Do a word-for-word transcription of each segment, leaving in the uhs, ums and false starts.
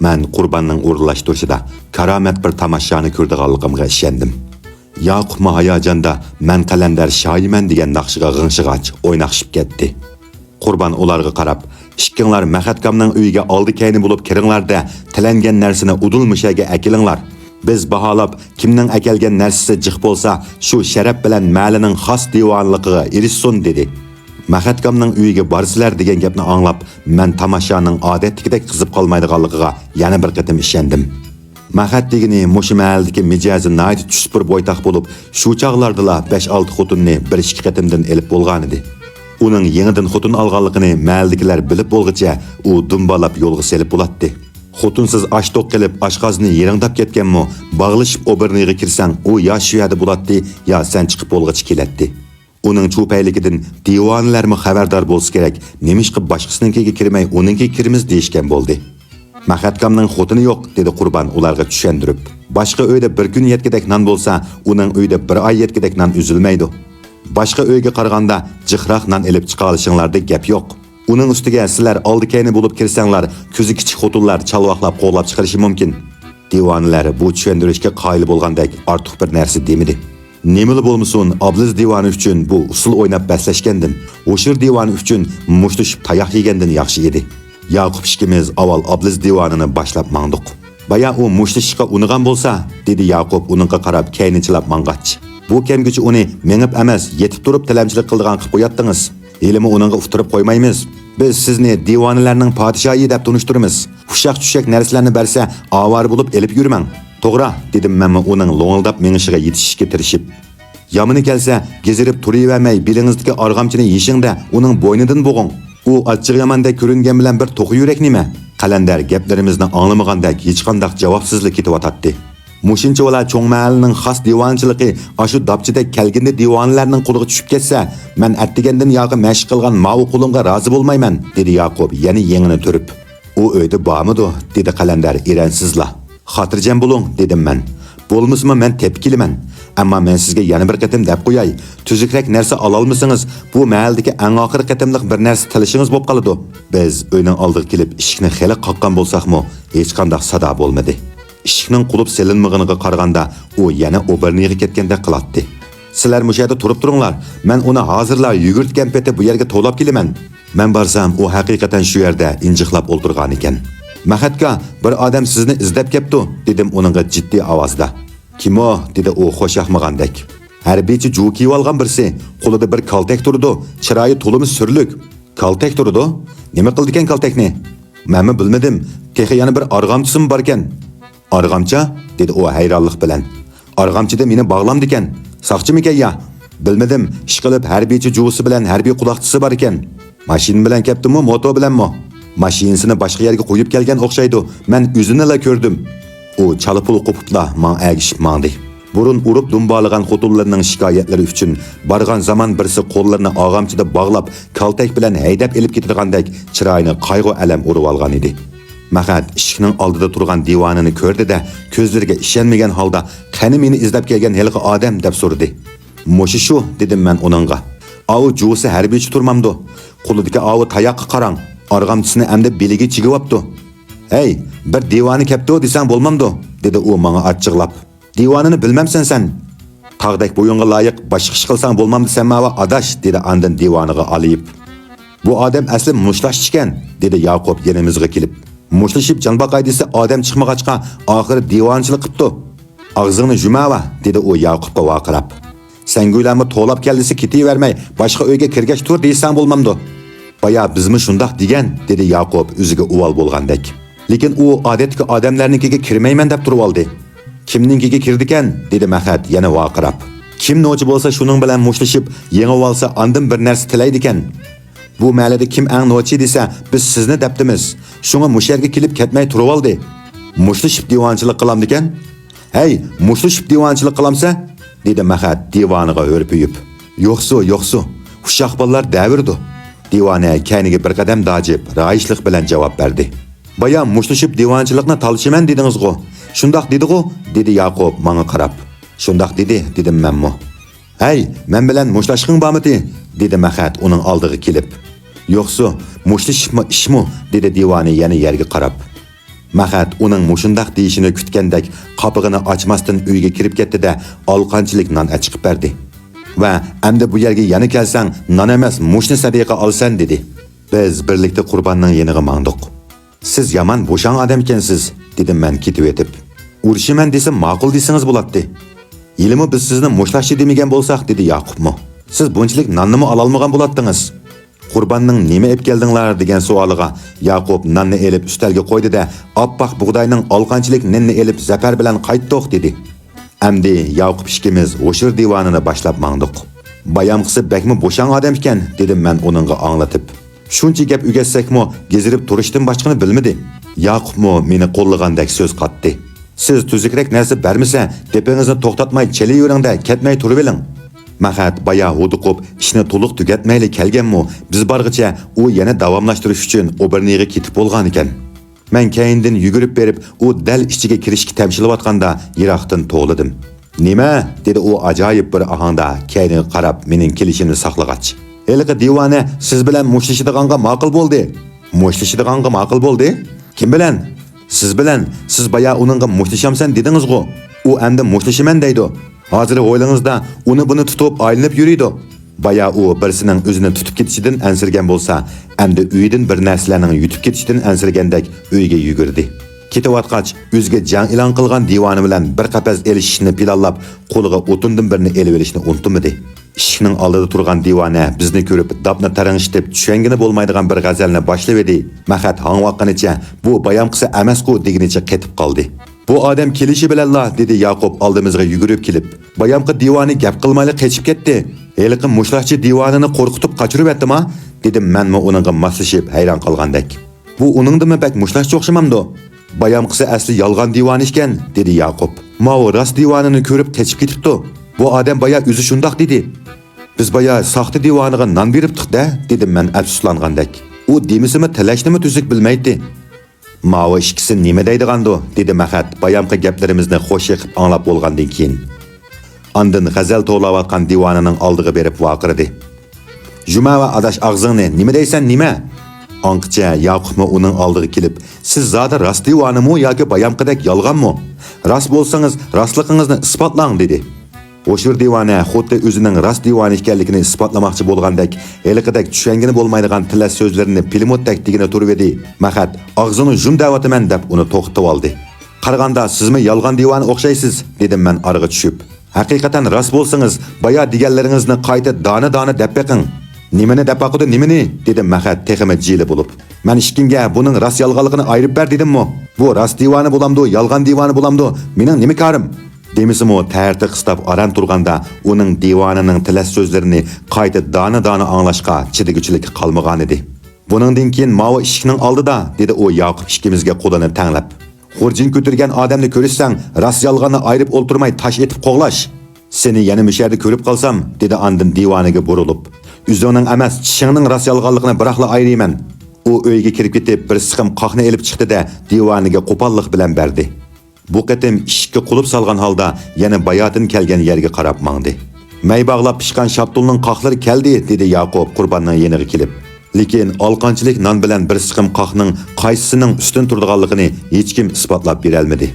مەن قۇرباننىڭ ئورۇنلاشتۇرۇشىدا كارامەت بىر تاماشانى كۆرىدىغانلىقىمغا ئىشەندىم. ياقۇپمۇ ھاياجاندا مەن قەلەندەر شايىمەن دېگەن ناخشىغا غىڭشىغاچ ئويناقشىپ كەتتى. قۇربان ئۇلارغا قاراپ، ئىككىڭلار مەخەتكامنىڭ ئۆيىگە ئالدى-كەينى بولۇپ كىرىڭلار-دە، تىلەنگەن نەرسىنى ئۇدۇل مۇشەگە ئەكېلىڭلار. بىز باھالاپ، كىمنىڭ ئەكەلگەن نەرسىسى جىق بولسا، شۇ شەرەپ بىلەن مەھەللىنىڭ خاس دىۋانىلىقىغا ئېرىشسۇن، دېدى. مەخەتكامنىڭ ئۆيىگە بارىسىلەر دېگەن گەپنى ئاڭلاپ، مەن تاماشانىڭ ئادەتتىكىدەك قىزىپ قالمايدىغانلىقىغا يەنە بىر قېتىم ئىشەندىم. مەخەت دېگىنى مۇشۇ مەھەللىدىكى مىجەزى ناھايىتى چۈس بىر بويتاق بولۇپ، شۇ چاغلاردىلا بەش-ئالتە خوتۇننى بىر ئىككى قېتىمدىن ئېلىپ بولغانىدى. ئۇنىڭ يېڭىدىن خوتۇن ئالغانلىقىنى مەھەللىدىكىلەر بىلىپ بولغۇچە، ئۇ دۇمبالاپ يولغا سېلىپ بولاتتى. خوتۇنسىز ئاچ-توق قېلىپ، ئاشقازىنى يىرىڭداپ كەتكەنمۇ، باغلىشىپ ئوبورنىيغا كىرسەڭ، ئۇ يا شۇ يەردە بولاتتى، يا سەن چىقىپ بولغىچە كېلەتتى. ئۇنىڭ چۇپەيلىكىدىن دىۋانىلەرمۇ خەۋەردار بولسا كېرەك، نېمىشقا باشقىسىنىڭكىگە كىرمەي، ئۇنىڭكىگە كىرىمىز دېيىشكەن بولدى. مەخەتكامنىڭ خوتۇنى يوق، دېدى قۇربان ئۇلارغا چۈشەندۈرۈپ. باشقا ئۆيدە بىر كۈن يەتكۈدەك نان بولسا، ئۇنىڭ ئۆيىدە بىر ئاي يەتكۈدەك نان ئۈزۈلمەيدۇ. باشقا ئۆيگە قارىغاندا جىقراق نان ئېلىپ چىقالىشىڭلاردا گەپ يوق. ئۇنىڭ ئۈستىگە سىلەر ئالدى-كەينى بولۇپ كىرسەڭلار، كۆزى كىچىك خوتۇنلار چالۋاقلاپ قوغلاپ چىقىرىشى مۇمكىن. دىۋانىلەر بۇ چۈشەندۈرۈشكە قايىل بولغاندەك ئارتۇق بىر نەرسە دېمىدى. نېمىلا بولمىسۇن، ئابلىز دىۋانى ئۈچۈن بۇ ئۇسسۇل ئويناپ بەسلەشكەندىن، ھوشۇر دىۋانى ئۈچۈن مۇشتلىشىپ تاياق يېگەندىن ياخشى ئىدى. ياقۇپ ئىككىمىز ئاۋۋال ئابلىز دىۋانىنى باشلاپ ماڭدۇق. بايا ئۇ مۇشتلىشىشقا ئۇنىغان بولسا، دېدى ياقۇپ ئۇنىڭغا قاراپ كەينى چىلاپ ماڭغاچ. بۇ كەمگىچە ئۇنى مېڭىپ ئەمەس، يېتىپ تۇرۇپ تىلەمچىلىك قىلىدىغان قىلىپ قوياتتىڭىز. ھېلىمۇ ئۇنىڭغا ئۇتتۇرۇپ قويمايمىز. بىز سىزنى دىۋانىلەرنىڭ پادىشاھى دەپ تونۇشتۇرىمىز. ئۇششاق-چۈششەك نەرسىلەرنى بەرسە، ئاۋارە بولۇپ ئېلىپ يۈرمەڭ. توغرا، دېدىم مەنمۇ ئۇنىڭ لوڭلىداپ مېڭىشىغا يېتىشىشكە تىرىشىپ. يامىنى كەلسە، گېزىرىپ تۇرۇۋەرمەي، بېلىڭىزدىكى ئارغامچىنى يېشىڭ-دە، ئۇنىڭ بوينىدىن بوغۇڭ. ئۇ ئاچچىقى ياماندەك كۆرۈنگەن بىلەن بىر توخۇ يۈرەك نېمە؟ قەلەندەر گەپلىرىمىزنى ئاڭلىمىغاندەك ھېچقانداق جاۋابسىزلا كېتىۋاتاتتى. مۇشۇنچىۋالا چوڭ مەھەللىنىڭ خاس دىۋانىچىلىقى ئاشۇ داپچىدەك كەلگىندە دىۋانىلەرنىڭ قولىغا چۈشۈپ كەتسە، مەن ئەتىگەندىن ياقى مەشىق قىلغان ماۋۇ قولۇمغا رازى بولمايمەن، دېدى ياقۇپ يەنە يېڭىنى تۈرۈپ. ئۇ ئۆيدە بارمىدۇ؟ دېدى قەلەندەر ئېرەنسىزلا. خاتىرجەم بولۇڭ، دېدىم مەن. بولمىسىمۇ مەن تېپىپ كېلىمەن. ئەمما مەن سىزگە يەنە بىر قېتىم دەپ قوياي، تۈزۈكرەك نەرسە ئالالمىسىڭىز، بۇ مەھەللىدىكى ئەڭ ئاخىرقى قېتىملىق بىر نەرسە تىلىشىڭىز بوپ قالىدۇ. بىز ئۆينىڭ ئالدىغا كېلىپ ئىشىكنى خېلى قاققان بولساقمۇ، ھېچقانداق سادا بولمىدى. ئىشىكنىڭ قۇلۇپ سېلىنمىغىنىغا قارىغاندا، ئۇ يەنە ئوبېرنىيغا كەتكەندەك قىلاتتى. سىلەر مۇشۇ يەردە تۇرۇپ تۇرۇڭلار، مەن ئۇنى ھازىرلا يۈگۈرتكەن پېتى بۇ يەرگە توۋلاپ كېلىمەن. مەن بارسام، ئۇ ھەقىقەتەن شۇ يەردە ئىنجىقلاپ ئولتۇرغانىكەن. مەخەتكا، بىر ئادەم سىزنى ئىزدەپ كەپتۇ، دېدىم ئۇنىڭغا جىددىي ئاۋازدا. كىم ئۇ؟ دېدى ئۇ خۇشياقمىغاندەك. ھەربىيچە جۇۋا كىيىۋالغان بىرسى، قولىدا بىر كالتەك تۇرىدۇ، چىرايى تولىمۇ سۈرلۈك. كالتەك تۇرىدۇ؟ نېمە قىلىدىكەن كالتەكنى؟ مەنمۇ بىلمىدىم. تېخى يەنە بىر ئارغامچىسىمۇ باركەن. ئارغامچا؟ دېدى ئۇ ھەيرانلىق بىلەن. ئارغامچىدا مېنى باغلامدىكەن. ساقچىمىكەن يا؟ بىلمىدىم. ئىشقىلىپ ھەربىيچە جۇۋىسى بىلەن ھەربىي قۇلاقچىسى باركەن. ماشىنا بىلەن كەپتىمۇ، موتور بىلەنمۇ؟ ماشىنىسىنى باشقا يەرگە قويۇپ كەلگەن ئوخشايدۇ. مەن ئۆزىنىلا كۆردۈم. ئۇ چالا پۇل قوپۇپلا ماڭا ئەگىشىپ ماڭدى. بۇرۇن ئۇرۇپ دۇمبالىغان خوتۇنلىرىنىڭ شىكايەتلىرى ئۈچۈن بارغان زامان بىرسى قوللىرىنى ئارغامچىدا باغلاپ، كالتەك بىلەن ھەيدەپ ئېلىپ كېتىدىغاندەك چىرايىنى قايغۇ-ئەلەم ئورىۋالغان ئىدى. مەخەت ئىشىكنىڭ ئالدىدا تۇرغان دىۋانىنى كۆردى-دە، كۆزلىرىگە ئىشەنمىگەن ھالدا، قېنى مېنى ئىزدەپ كەلگەن ھېلىقى ئادەم؟ دەپ سورىدى. مۇشۇ شۇ، دېدىم مەن ئۇنىڭغا. ئاۋۇ جۇۋىسى ھەربىيچە تۇرمامدۇ؟ قولىدىكى ئاۋۇ تاياققا قاراڭ، ئارغامچىسىنى ئەمدى بېلىگە چىگىۋاپتۇ. ھەي، بىر دىۋانە كەپتۇ دېسەڭ بولمامدۇ؟ دېدى ئۇ ماڭا ئاچچىقلاپ. دىۋانىنى بىلمەمسەن سەن؟ تاغدەك بويۇڭغا لايىق باشقا ئىش قىلساڭ بولمامدۇ سەن ماۋۇ ئاداش؟ دېدى ئاندىن دىۋانىغا ئالىيىپ. بۇ ئادەم ئەسلى مۇشتلاشچىكەن، دېدى ياقۇپ يېنىمىزغا كېلىپ. مۇشتلىشىپ جان باقاي دېسە ئادەم چىقمىغاچقا، ئاخىرى دىۋانىچىلىق قىپتۇ. ئاغزىڭنى يۇماۋە، دېدى ئۇ ياقۇپقا ۋارقىراپ. سەنگۈلەرمۇ توۋلاپ كەل دېسە كېتىۋەرمەي، باشقا ئۆيگە كىرگەچ تۇر دېيىشسەڭ بولمامدۇ؟ بايا بىزمۇ شۇنداق دېگەن، دېدى ياقۇپ ئۆزىگە ئۇۋال بولغاندەك. لېكىن ئۇ ئادەتتىكى ئادەملەرنىڭكىگە كىرمەيمەن دەپ تۇرۇۋالدى. كىمنىڭكىگە كىردىكەن؟ دېدى مەخەت يەنە ۋارقىراپ. كىم نوچى بولسا شۇنىڭ بىلەن مۇشتلىشىپ يېڭىۋالسا ئاندىن بىر نەرسە تىلەيدىكەن. بۇ مەھەللىدە كىم ئەڭ نوچى دېسە، بىز سىزنى دەپتىمىز. شۇڭا مۇشۇ يەرگە كېلىپ كەتمەي تۇرۇۋالدى. مۇشتلىشىپ دىۋانىچىلىق قىلامدىكەن؟ ھەي، مۇشتلىشىپ دىۋانىچىلىق قىلامسەن؟ دېدى مەخەت دىۋانىغا ھۆرپىيىپ. يوقسۇ، يوقسۇ، ئۇششاق بالىلار دەۋرىدۇ. دىۋانە كەينىگە بىر قەدەم داجىپ، رايىشلىق بىلەن جاۋاب بەردى. بايا مۇشتلىشىپ دىۋانىچىلىقنى تالىشىمەن دېدىڭىزغۇ؟ شۇنداق دېدىغۇ؟ دېدى ياقۇپ ماڭا قاراپ. شۇنداق دېدى، دېدىم مەنمۇ. ھەي، مەن بىلەن مۇشتلاشقىڭ بارمىدى؟ دېدى مەخەت ئۇنىڭ ئالدىغا كېلىپ. يوقسۇ، مۇشتلىشىپمۇ ئىشمۇ؟ دېدى دىۋانە يەنە يەرگە قاراپ. مەخەت ئۇنىڭ مۇشۇنداق دېيىشىنى كۈتكەندەك، قاپىقىنى ئاچماستىن ئۆيگە كىرىپ كەتتى-دە، ئالىقانچىلىك نان ئەچىقىپ بەردى. ۋە ئەمدى بۇ يەرگە يەنە كەلسەڭ، نان ئەمەس، مۇشتنى سەدىقە ئالىسەن، دېدى. بىز بىرلىكتە قۇرباننىڭ يېنىغا ماڭدۇق. سىز يامان بوشاڭ ئادەمكەنسىز، دېدىم مەن كېتىۋېتىپ. ئۇرۇشىمەن دېسە ماقۇل دېسىڭىز بولاتتى. ھېلىمۇ بىز سىزنى مۇشتلاشچى دېمىگەن بولساق، دېدى ياقۇپمۇ. سىز بۇنچىلىك ناننىمۇ ئالالمىغان بولاتتىڭىز. قۇرباننىڭ نېمە ئېلىپ كەلدىڭلار دېگەن سوئالىغا ياقۇپ ناننى ئېلىپ ئۈستەلگە قويدى-دە، ئاپئاق بۇغداينىڭ ئالىقانچىلىك نېنىنى ئېلىپ زەپەر بىلەن قايتتۇق، دېدى. ئەمدى ياقۇپ ئىككىمىز ھوشۇر دىۋانىنى باشلاپ ماڭدۇق. بايامقىسى بەكمۇ بوشاڭ ئادەم ئىكەن، دېدىم مەن ئۇنىڭغا ئاڭلىتىپ. شۇنچە گەپ ئۆگەتسەكمۇ، گېزىرىپ تۇرۇشتىن باشقىنى بىلمىدى. ياقۇپمۇ مېنى قوللىغاندەك سۆز قاتتى. سىز تۈزۈكرەك نەرسە بەرمىسە، دېپىڭىزنى توختاتماي چېلىۋېرىڭ-دە، كەتمەي تۇرۇۋېلىڭ. مەخەت بايا ھودۇقۇپ، ئىشنى تولۇق تۈگەتمەيلا كەلگەنمۇ، بىز بارغىچە ئۇ يەنە داۋاملاشتۇرۇش ئۈچۈن ئوبېرنىيغا كېتىپ بولغانىكەن. مەن كەينىدىن يۈگۈرۈپ بېرىپ، ئۇ دەل ئىچىگە كىرىشكە تەمشىلىۋاتقاندا، يىراقتىن توۋلىدىم. نېمە؟ دېدى ئۇ ئاجايىپ بىر ئاھاڭدا كەينىگە قاراپ مېنىڭ كېلىشىمنى ساقلىغاچ. ھېلىقى دىۋانە سىز بىلەن مۇشتلىشىدىغانغا ماقۇل بولدى. مۇشتلىشىدىغانغا ماقۇل بولدى؟ كىم بىلەن؟ سىز بىلەن. سىز بايا ئۇنىڭغا مۇشتلىشامسەن دېدىڭىزغۇ؟ ئۇ ئەمدى مۇشتلىشىمەن دەيدۇ. ھازىر ھويلىڭىزدا ئۇنى بۇنى تۇتۇپ ئايلىنىپ يۈرىدۇ. بايا ئۇ بىرسىنىڭ ئۆزىنى تۇتۇپ كېتىشىدىن ئەنسىرىگەن بولسا، ئەمدى ئۆيىدىن بىر نەرسىلەرنىڭ يۈتۈپ كېتىشىدىن ئەنسىرىگەندەك ئۆيگە يۈگۈردى. كېتىۋاتقاچ، ئۆزىگە جەڭ ئېلان قىلغان دىۋانە بىلەن بىر قەپەس ئېلىشىشنى پىلانلاپ، قولىغا ئوتۇندىن بىرنى ئېلىۋېلىشنى ئۇنتۇمىدى. ئىشىكنىڭ ئالدىدا تۇرغان دىۋانە بىزنى كۆرۈپ، داپنى تارىڭشىتىپ، چۈشەنگىنى بولمايدىغان بىر غەزەلنى باشلىۋىدى. مەخەت ھاڭۋاققىنىچە، بۇ بايامقىسى ئەمەسقۇ دېگىنىچە قېتىپ قالدى. بۇ ئادەم كېلىشى بىلەنلا، دېدى ياقۇپ ئالدىمىزغا يۈگۈرۈپ كېلىپ، بايامقى دىۋانە گەپ قىلمايلا قېچىپ كەتتى. ھېلىقى مۇشتلاشچى دىۋانىنى قورقۇتۇپ قاچۇرۇۋەتتىما؟ دېدىم مەنمۇ ئۇنىڭغا ماسلىشىپ ھەيران قالغاندەك. بۇ ئۇنىڭدىنمۇ بەك مۇشتلاشچى ئوخشىمامدۇ؟ بايامقىسى ئەسلى يالغان دىۋانە ئىكەن، دېدى ياقۇپ. ماۋۇ راست دىۋانىنى كۆرۈپ قېچىپ كېتىپتۇ. بۇ ئادەم بايا ئۆزى شۇنداق دېدى. بىز بايا ساختا دىۋانىغا نان بېرىپتۇق-دە، دېدىم مەن ئەپسۇسلانغاندەك. ئۇ دېمىسىمۇ تىلەشنىمۇ تۈزۈك بىلمەيتتى. ماۋۇ ئىككىسى نېمە دەيدىغاندۇ؟ دېدى مەخەت بايامقى گەپلىرىمىزنى خوش يېقىپ ئاڭلاپ بولغاندىن كېيىن. ئاندىن غەزەل توۋلاۋاتقان دىۋانىنىڭ ئالدىغا بېرىپ ۋارقىرىدى. جۈمە ۋە ئاداش ئاغزىڭنى، نېمە دەيسەن، نېمە؟ ئاڭقىچە ياقۇپمۇ ئۇنىڭ ئالدىغا كېلىپ، سىز زادى راست دىۋانىمۇ ياكى بايامقىدەك يالغانمۇ؟ راست بولسىڭىز، راستلىقىڭىزنى ئىسپاتلاڭ، دېدى. ھوشۇر دىۋانە خۇددى ئۆزىنىڭ راست دىۋانە ئىكەنلىكىنى ئىسپاتلىماقچى بولغاندەك، ھېلىقىدەك چۈشەنگىنى بولمايدىغان تىلەس سۆزلىرىنى پىلىموتتەك دېگىنى تۇرۇۋىدى. مەخەت، ئاغزىنى يۇم دەۋاتىمەن، دەپ ئۇنى توختىتىۋالدى. قارىغاندا سىزمۇ يالغان دىۋانە ئوخشايسىز، دېدىم مەن ئارىغا چۈشۈپ. ھەقىقەتەن راست بولسىڭىز، بايا دېگەنلىرىڭىزنى قايتا دانە-دانە دەپ بېقىڭ. نېمىنى دەپ باقىدۇ، نېمىنى؟ دېدىم مەخەت تېخىمۇ جىلە بولۇپ. مەن ئىككىڭگە بۇنىڭ راست يالغانلىقىنى ئايرىپ بەر دېدىممۇ؟ بۇ راست دىۋانە بولامدۇ، يالغان دىۋانە بولامدۇ، مېنىڭ نېمە كارىم؟ دېمىسىمۇ تەرىتى قىستاپ ئاران تۇرغاندا ئۇنىڭ دىۋانىنىڭ تىلەس سۆزلىرىنى قايتا دانە-دانە ئاڭلاشقا چىدىگۈچىلىكى قالمىغانىدى. بۇنىڭدىن كېيىن ماۋۇ ئىشىكنىڭ ئالدىدا، دېدى ئۇ ياقۇپ ئىككىمىزگە قولىنى تەڭلەپ. خۇرجۇن كۆتۈرگەن ئادەمنى كۆرۈشسەڭ، راست-يالغاننى ئايرىپ ئولتۇرماي تاش ئېتىپ قوغلاش. سېنى يەنە مۇشۇ يەردە كۆرۈپ قالسام، دېدى ئاندىن دىۋانىگە بۇرۇلۇپ. ئۆزۈڭنىڭ ئەمەس، چىشىڭنىڭ راست-يالغانلىقىنى بىراقلا ئايرىيمەن. ئۇ ئۆيگە كىرىپ كېتىپ، بىر سىقىم قاقنى ئېلىپ چىقتى-دە، دىۋانىگە قوپاللىق بىلەن بەردى. بۇ قېتىم ئىشىككە قۇلۇپ سالغان ھالدا يەنە باياتىن كەلگەن يەرگە قاراپ ماڭدى. مەي باغلاپ پىشقان شاپتۇلنىڭ قاقلىرى كەلدى، دېدى ياقۇپ قۇرباننىڭ يېنىغا كېلىپ. لېكىن ئالىقانچىلىك نان بىلەن بىر سىقىم قاقنىڭ قايسىسىنىڭ ئۈستۈن تۇرىدىغانلىقىنى ھېچكىم ئىسپاتلاپ بېرەلمىدى.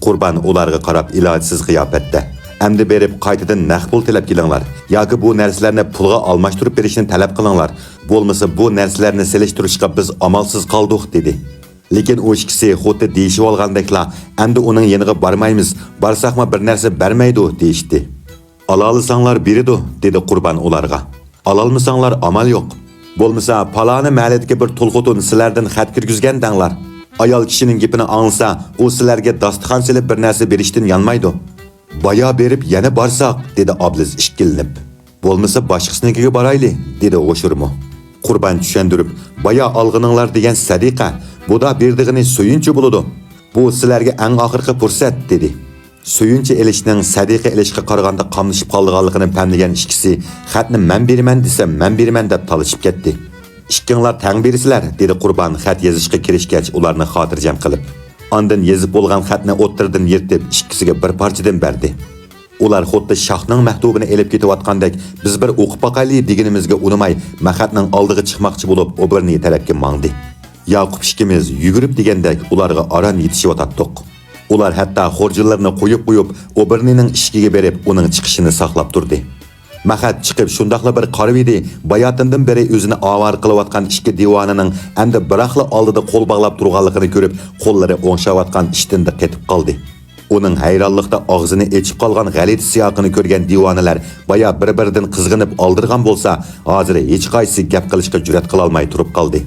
قۇربان ئۇلارغا قاراپ ئىلاجسىز قىياپەتتە، ئەمدى بېرىپ قايتىدىن نەق پۇل تىلەپ كېلىڭلار ياكى بۇ نەرسىلەرنى پۇلغا ئالماشتۇرۇپ بېرىشنى تەلەپ قىلىڭلار، بولمىسا بۇ نەرسىلەرنى سېلىشتۇرۇشقا بىز ئامالسىز قالدۇق، دېدى. لېكىن ئۇ ئىككىسى خۇددى دېيىشىۋالغاندەكلا، ئەمدى ئۇنىڭ يېنىغا بارمايمىز، بارساقمۇ بىر نەرسە بەرمەيدۇ، دېيىشتى. ئالالىساڭلار بېرىدۇ، دېدى قۇربان ئۇلارغا. ئالالمىساڭلار ئامال يوق. بولمىسا پالانى مەھەللىدىكى بىر تۇل خوتۇن سىلەردىن خەت كىرگۈزگەن دەڭلار. ئايال كىشىنىڭ گېپىنى ئاڭلىسا، ئۇ سىلەرگە داستىخان سېلىپ بىر نەرسە بېرىشتىن يانمايدۇ. بايا بېرىپ يەنە بارساق، دېدى ئابلىز ئىككىلىنىپ. بولمىسا باشقىسىنىڭكىگە بارايلى، دېدى ھوشۇرمۇ. قۇربان چۈشەندۈرۈپ، بايا ئالغىنىڭلار دېگەن سەدىقە، بۇدا بېرىدىغىنى سۆيۈنچى بولىدۇ. بۇ سىلەرگە ئەڭ ئاخىرقى پۇرسەت، دېدى. سۆيۈنچى ئېلىشنىڭ سەدىقە ئېلىشقا قارىغاندا قاملىشىپ قالىدىغانلىقىنى پەملىگەن ئىككىسى خەتنى مەن بېرىمەن دېسەم، مەن بېرىمەن دەپ تالىشىپ كەتتى. ئىككىڭلار تەڭ بېرىسىلەر، دېدى قۇربان خەت يېزىشقا كىرىشكەچ ئۇلارنى خاتىرجەم قىلىپ. ئاندىن يېزىپ بولغان خەتنى ئوتتۇرىدىن يىرتىپ، ئىككىسىگە بىر پارچىدىن بەردى. ئۇلار خۇددى شاھنىڭ مەكتۇبىنى ئېلىپ كېتىۋاتقاندەك، بىز بىر ئوقۇپ باقايلى دېگىنىمىزگە ئۇنىماي، مەخەتنىڭ ئالدىغا چىقماقچى بولۇپ، ئوبېرنىي تەرەپكە ماڭدى. ياقۇپ ئىككىمىز يۈگۈرۈپ دېگەندەك ئۇلارغا ئاران يېتىشىۋاتاتتۇق. ئۇلار ھەتتا خۇرجۇنلىرىنى قويۇپ قويۇپ، ئوبېرنېنىڭ ئىشىكىگە بېرىپ، ئۇنىڭ چىقىشىنى ساقلاپ تۇردى. مەخەت چىقىپ شۇنداقلا بىر قارىۋىدى، باياتىندىن بېرى ئۆزىنى ئاۋارە قىلىۋاتقان ئىككى دىۋانىنىڭ ئەمدى بىراقلا ئالدىدا قول باغلاپ تۇرغانلىقىنى كۆرۈپ، قوللىرى ئوڭشاۋاتقان ئىشتىنىدا قېتىپ قالدى. ئۇنىڭ ھەيرانلىقتا ئاغزىنى ئېچىپ قالغان غەلىتە سىياقىنى كۆرگەن دىۋانىلەر بايا بىر-بىرىدىن قىزغىنىپ ئالدىرىغان بولسا، ھازىر ھېچقايسىسى گەپ قىلىشقا جۈرئەت قىلالماي تۇرۇپ قالدى.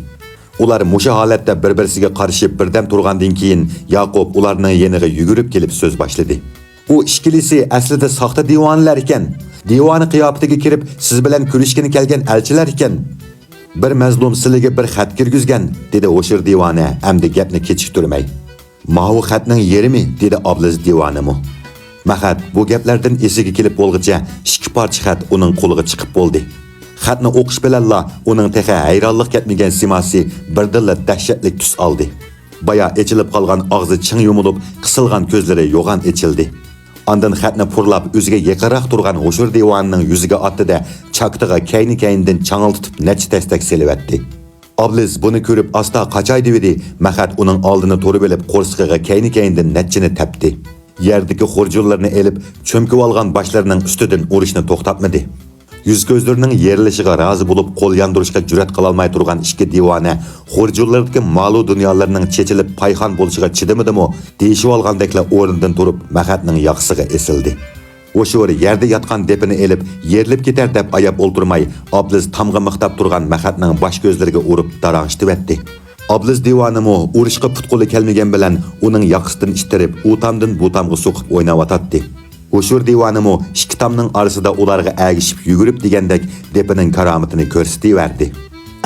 ئۇلار مۇشۇ ھالەتتە بىر-بىرسىگە قارىشىپ بىردەم تۇرغاندىن كېيىن، ياقۇپ ئۇلارنىڭ يېنىغا يۈگۈرۈپ كېلىپ سۆز باشلىدى. ئۇ ئىككىلىسى ئەسلىدە ساختا دىۋانىلەر ئىكەن. دىۋانە قىياپىتىگە كىرىپ، سىز بىلەن كۆرۈشكىلى كەلگەن ئەلچىلەر ئىكەن. بىر مەزلۇم سىلىگە بىر خەت كىرگۈزگەن، دېدى ھوشۇر دىۋانە ئەمدى گەپنى كېچىكتۈرمەي. ماۋۇ خەتنىڭ يېرىمى، دېدى ئابلىز دىۋانىمۇ. مەخەت بۇ گەپلەردىن ئېسىگە كېلىپ بولغۇچە ئىككى پارچە خەت ئۇنىڭ قولىغا چىقىپ بولدى. خەتنى ئوقۇش بىلەنلا ئۇنىڭ تېخى ھەيرانلىق كەتمىگەن سىيماسى بىردىنلا دەھشەتلىك تۈس ئالدى. بايا ئېچىلىپ قالغان ئاغزى چىڭ يۇمۇلۇپ، قىسىلغان كۆزلىرى يوغان ئېچىلدى. ئاندىن خەتنى پۇرلاپ، ئۆزىگە يېقىنراق تۇرغان ھوشۇر دىۋانىنىڭ يۈزىگە ئاتتى-دە، چاكىتىغا كەينى-كەينىدىن چاڭىلتىتىپ نەچچە تەستەك سېلىۋەتتى. ئابلىز بۇنى كۆرۈپ ئاستا قاچاي دېۋىدى، مەخەت ئۇنىڭ ئالدىنى تۇرۇۋېلىپ قورسىقىغا كەينى-كەينىدىن نەچچىنى تەپتى. يەردىكى خۇرجۇنلىرىنى ئېلىپ، چۆمكىۋالغان باشلىرىنىڭ ئۈستىدىن ئۇرۇشنى توختاتمىدى. يۈز-كۆزلىرىنىڭ يېرىلىشىغا رازى بولۇپ قول ياندۇرۇشقا جۈرئەت قىلالماي تۇرغان ئىككى دىۋانە خۇرجۇنلىرىدىكى مالۇ دۇنيالىرىنىڭ چېچىلىپ پايخان بولۇشىغا چىدىمىدىمۇ، دېيىشىۋالغاندەكلا ئورنىدىن تۇرۇپ مەخەتنىڭ ياقىسىغا ئېسىلدى. ھوشۇر يەردە ياتقان دېپىنى ئېلىپ، يېرىلىپ كېتەر دەپ ئاياپ ئولتۇرماي، ئابلىز تامغا مىختاپ تۇرغان مەخەتنىڭ باش-كۆزلىرىگە ئۇرۇپ داراڭشىتىۋەتتى. ئابلىز دىۋانىمۇ ئۇرۇشقا پۇت-قولى كەلمىگەن بىلەن ئۇنىڭ ياقىسىدىن ئىتتىرىپ، ئۇ تامدىن بۇ تامغا سوقۇپ ئويناۋاتاتتى. ھوشۇر دىۋانىمۇ ئىككى تامنىڭ ئارىسىدا ئۇلارغا ئەگىشىپ يۈگۈرۈپ دېگەندەك دېپىنىڭ كارامىتىنى كۆرسىتىۋەردى.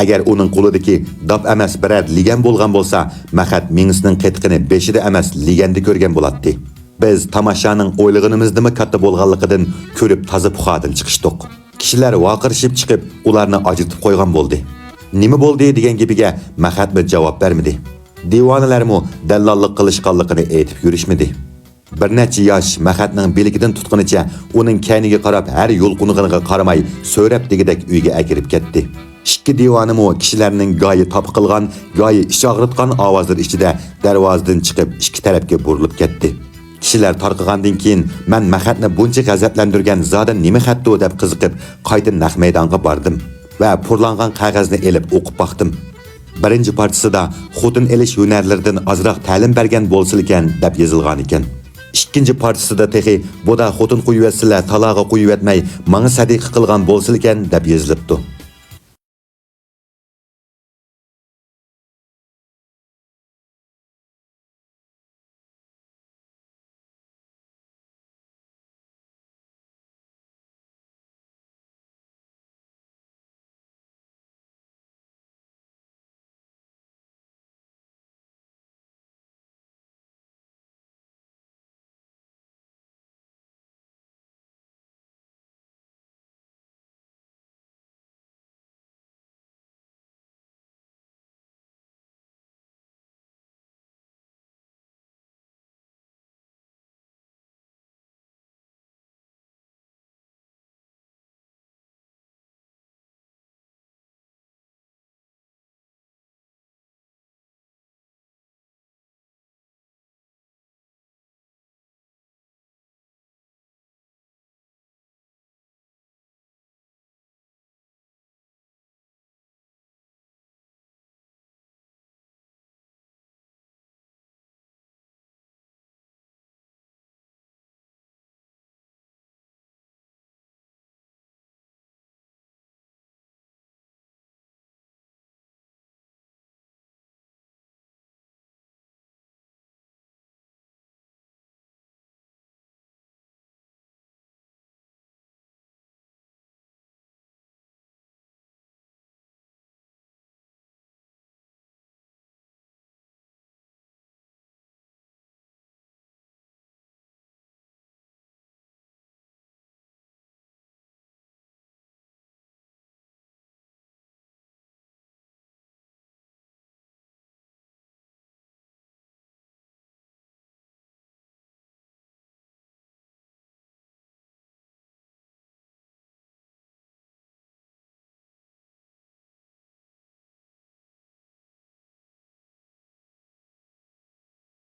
ئەگەر ئۇنىڭ قولىدىكى داپ ئەمەس بىرەر لېگەن بولغان بولسا، مەخەت مېڭىسىنىڭ قېتىقىنى بېشىدا ئەمەس، لېگەندە كۆرگەن بولاتتى. بىز تاماشانىڭ ئويلىغىنىمىزدىنمۇ كاتتا بولغانلىقىدىن كۆرۈپ تازا پۇخادىن چىقىشتۇق. كىشىلەر ۋارقىرىشىپ چىقىپ، ئۇلارنى ئاجرىتىپ قويغان بولدى. نېمە بولدى دېگەن گېپىگە مەخەتمۇ جاۋاب بەرمىدى. دىۋانىلەرمۇ دەللاللىق قىلىشقانلىقىنى ئېيتىپ يۈرۈشمىدى. بىر نەچچە ياش مەخەتنىڭ بىلىكىدىن تۇتقىنىچە ئۇنىڭ كەينىگە قاراپ ھەر يۇلقۇنغىنىغا قارىماي سۆرەپ دېگۈدەك ئۆيگە ئەكىرىپ كەتتى. ئىككى دىۋانىمۇ كىشىلەرنىڭ گايى تاپا قىلغان، گايى ئىچ ئاغرىتقان ئاۋازلىرى ئىچىدە دەرۋازىدىن چىقىپ ئىككى تەرەپكە بۇرۇلۇپ كەتتى. كىشىلەر تارقىغاندىن كېيىن مەن مەخەتنى بۇنچە غەزەپلەندۈرگەن زادى نېمە خەتتۇ دەپ قىزىقىپ قايتا نەق مەيدانغا باردىم ۋە پۇرلانغان قەغەزنى ئېلىپ ئوقۇپ باقتىم. بىرىنچى پارچىسىدا خوتۇن ئېلىش ھۈنەرلىرىدىن ئازراق تەلىم بەرگەن بولسىلىكەن دەپ يېزىلغانىكەن. ئىككىنچى پارچىسىدا تېخى بۇدا خوتۇن قويۇۋەتسىلە تالاغا قويۇۋەتمەي ماڭا سەدىقە قىلغان بولسىلىكەن دەپ يېزىلىپتۇ.